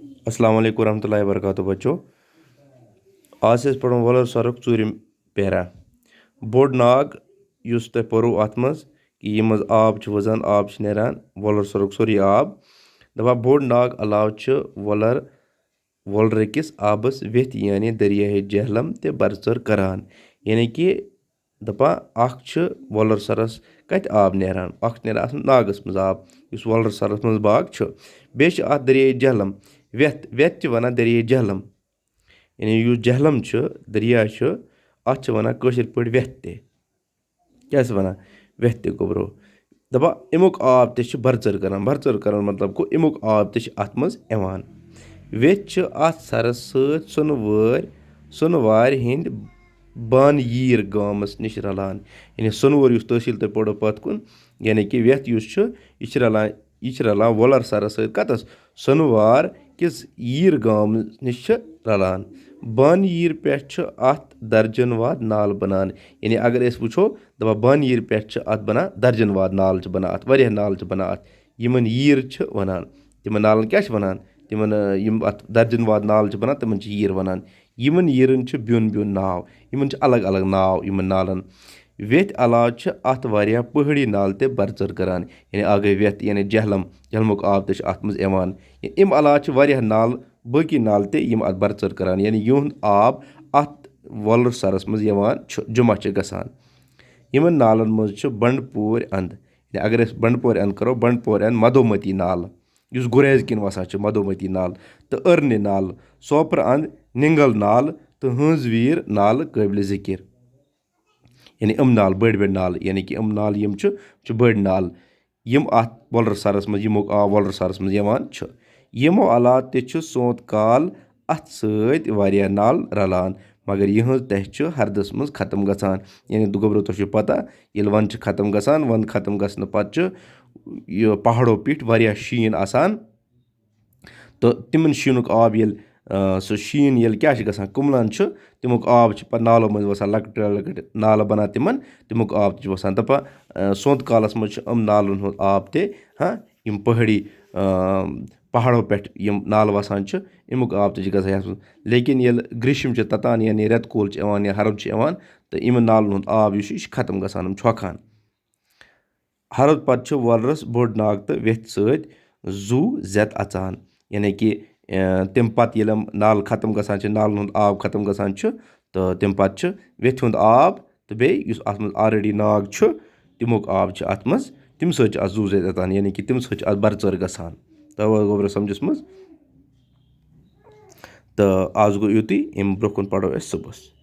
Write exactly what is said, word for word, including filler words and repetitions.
السلام علیکم ورحمۃ اللہ وبرکاتہ بچو۔ آز چھِ أسۍ پران وۄلر سرُک ژوٗرِم پیرا۔ بوٚڑ ناگ یُس تۄہہِ پوٚرُو اَتھ منٛز کہِ یہِ منٛز آب چھُ وَزان، آب چھُ نیران، وۄلر سرُک سورُے آب۔ دَپان بوٚڑ ناگ علاوٕ چھِ وۄلر وۄلرٕ کِس آبس ویٚتھۍ یعنی دریاے جہلم تہِ برژر کران۔ یعنی کہِ دَپان اکھ چھُ وۄلر سرس کتہِ آب نیران؟ اکھ چھُ نیران اَتھ ناگس منٛز آب، یُس وۄلر سرس منٛز باغ چھُ۔ بیٚیہِ چھِ اَتھ دریاے جہلم ویٚتھ، ویٚتھ تہِ وَنان دریاے جہلم۔ یعنی یُس جہلم چھُ، دریا چھُ، اَتھ چھِ وَنان کٲشِر پٲٹھۍ ویٚتھ تہِ۔ کیٛاہ چھِ وَنان؟ ویٚتھ تہِ گوٚبرو۔ دَپان اَمیُک آب تہِ چھِ برژر کران۔ برژر کران مطلب گوٚو اَمیُک آب تہِ چھِ اَتھ منٛز یِوان۔ ویٚتھ چھِ اَتھ سرس سۭتۍ سۄنہٕ وٲرۍ، سۄنہٕ وارِ ہٕنٛدۍ بان ییٖر گامس نِش رلان۔ یعنی سۄنہٕ وور یُس تحصیٖل تۄہہِ پوٚرو پتھ کُن، یعنی کہِ ویٚتھ یُس چھُ، یہِ چھِ رلان، یہِ چھِ رلان وۄلر سرس سۭتۍ کتس؟ سۄنہٕ وار کِس ییٖر گامس نِش چھِ رلان۔ بان ییٖر پٮ۪ٹھ چھُ اَتھ درجن واد نالہٕ بنان۔ یعنی اگر أسۍ وٕچھو، دَپان بان ییٖر پٮ۪ٹھ چھِ اَتھ بنان درجن واد نالہٕ چھِ بنان اَتھ، واریاہ نالہٕ چھِ بنان اَتھ۔ یِمن ییٖر چھِ وَنان۔ تِمن نالن کیٛاہ چھِ وَنان؟ تِمن، آ، یِم اَتھ درجن واد نالہٕ چھِ بَنان، تِمن چھِ ییٖر وَنان۔ یِمن ییٖرن چھِ بیوٚن بیوٚن ناو، یِمن چھِ الگ الگ ناو یِمن نالن۔ ویٚتھۍ علاوٕ چھِ اَتھ واریاہ پہٲڑی نالہٕ تہِ برژر کران، یعنی اکھ گٔے ویٚتھ، یعنی جہلم، جہلمُک آب تہِ چھُ اَتھ منٛز یِوان۔ اَمہِ علاوٕ چھِ واریاہ نالہٕ، باقی نالہٕ تہِ یِم اَتھ برژر کران، یعنی یِہُنٛد آب اَتھ وۄلر سرس منٛز یِوان چھُ، جمع چھِ گژھان۔ یِمن نالن منٛز چھِ بنڈپورِ اند، یعنی اگر أسۍ بنڈپورِ اند کرو، بنڈپورِ اند مدومتی نالہٕ، یُس گُریز کِنۍ وسان چھِ، مدومتی نالہٕ، تہٕ أرنہِ نالہٕ، سوپرٕ اند نِنگل نالہٕ تہٕ ہٲنز ویٖر نالہٕ قٲبلِ ذِکِر۔ یعنی یِم نالہٕ، بٔڑۍ بٔڑۍ نالہٕ، یعنی کہِ یِم نالہٕ یِم چھِ، چھِ بٔڑۍ نالہٕ، یِم اَتھ وۄلر سرس منٛز، یِمو آب وۄلر سرس منٛز یِوان چھُ۔ یِمو علاوٕ تہِ چھُ سونت کال اَتھ سۭتۍ واریاہ نالہٕ رلان، مگر یِہٕنٛز تہہ چھِ ہردس منٛز ختم گژھان۔ یعنی گوٚبرو، تۄہہِ چھُو پتہ، ییٚلہِ ونٛدٕ چھُ ختم گژھان، ونٛدٕ ختم گژھنہٕ پتہٕ چھُ یہِ پہاڑو پیٚٹھۍ واریاہ شیٖن آسان، تہٕ تِمن شیٖنُک آب ییٚلہِ، آ، سُہ شیٖن ییٚلہِ کیٛاہ چھُ گژھان، کُملان چھُ، تَمیُک آب چھُ پتہٕ نالو منٛز وسان، لۄکٕٹۍ لۄکٕٹۍ نالہٕ بنان تِمن، تَمیُک آب تہِ چھُ وسان۔ دَپان، آ، سونتہٕ کالس منٛز چھُ یِم نالن ہُنٛد آب تہِ، ہاں، یِم پہٲڑی، آ، پہاڑو پٮ۪ٹھ یِم نالہٕ وسان چھِ، اَمیُک آب تہِ چھُ گژھان یَتھ منٛز۔ لیکن ییٚلہِ گریٖشم چھِ تَتان، یعنی رٮ۪تہٕ کول چھُ یِوان یا ہرُد چھُ یِوان، تہٕ یِمن نالن ہُنٛد آب یُس چھُ، یہِ چھُ ختم گژھان، یِم چھِ ہۄکھان۔ ہرُد پتہٕ چھُ وۄلرَس بوٚڑ ناگ تہٕ ویٚتھِ سۭتۍ زُو زیٚتہٕ اَژان۔ یعنی کہِ، اَ، تَمہِ پتہٕ ییٚلہِ یِم نالہٕ ختم گژھان چھِ، نالَن ہُنٛد آب ختم گژھان چھُ، تہٕ تَمہِ پتہٕ چھُ ویٚتھِ ہُنٛد آب تہٕ بیٚیہِ یُس اَتھ منٛز already ناگ چھُ، تَمیُک آب چھُ اَتھ منٛز، تَمہِ سۭتۍ چھُ اَتھ زُو زیٚتہٕ اَژان، یعنی کہِ تَمہِ سۭتۍ چھُ اَتھ برژر گژھان۔ تَوَے گوٚبرو سَمجھَس منٛز۔ تہٕ آز گوٚو یُتُے، اَمہِ برٛونٛہہ کُن پَرو أسۍ صُبحَس۔